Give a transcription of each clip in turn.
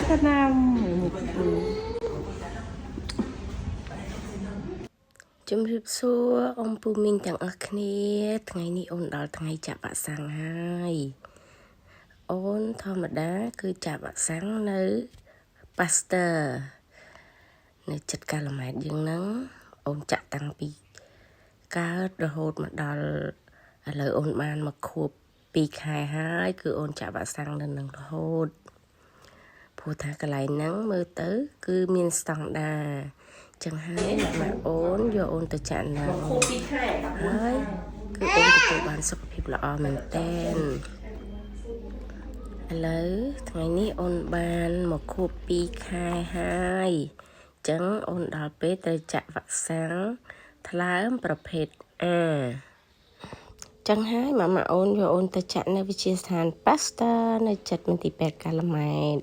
ថ្នាំមុខពូ ជំរាបសួរអ៊ំពូមីងទាំងអស់គ្នា ថ្ងៃនេះអូនដល់ថ្ងៃចាក់វ៉ាក់សាំងហើយអូនធម្មតាគឺចាក់វ៉ាក់សាំងនៅប៉ាស្ទ័រនៅចិត្តកាឡូម៉ែត្រយើងហ្នឹងអូនចាក់តាំងពីកើតរហូតមកដល់ឥឡូវអូនបានមកខួប2ខែហើយគឺអូនចាក់វ៉ាក់សាំងនៅនឹងរហូតព្រោះថាកន្លែងហ្នឹងមើលទៅ គឺមានស្តង់ដារចឹងហើយម៉ាក់ម៉ាក់អូនយកអូនទៅចាក់ហ្នឹង ខួប2ខែ14 ហើយ ខែ គឺអូនទទួលបានសុខភាពល្អមែនទែនឥឡូវថ្ងៃនេះអូនបានមកខួប2ខែហើយអញ្ចឹងអូនដល់ពេលត្រូវចាក់វ៉ាក់សាំងថ្លើមប្រភេទ A ចឹងហើយម៉ាក់ម៉ាក់អូនយកអូនទៅចាក់នៅវិទ្យាស្ថានប៉ាស្ទ័រនៅចិត្តមន្ទីរពេទ្យកាឡម៉ែត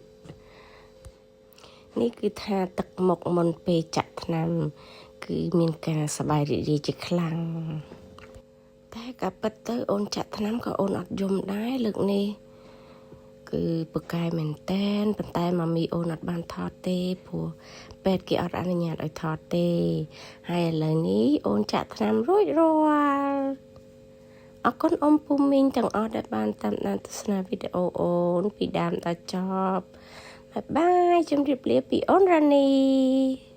នេះគឺថាទឹកមុខមុនពេលចាក់ថ្នាំ គឺមានការសប្បាយរីករាយជាខ្លាំង តែក៏ពិតទៅអូនចាក់ថ្នាំក៏អូនអត់យំដែរលើកនេះគឺពូកែមែនតែនប៉ុន្តែម៉ាមីអូនអត់បានថតទេព្រោះពេទ្យគេអត់អនុញ្ញាតឲ្យថតទេ ហើយឥឡូវនេះអូនចាក់ថ្នាំរួចរាល់អរគុណអ៊ំពូមីងទាំងអស់ដែលបានតាមដានទស្សនាវីដេអូអូនពីដើមដល់ចប់bye bye ជម្រាបលាពីអូនរ៉ានី។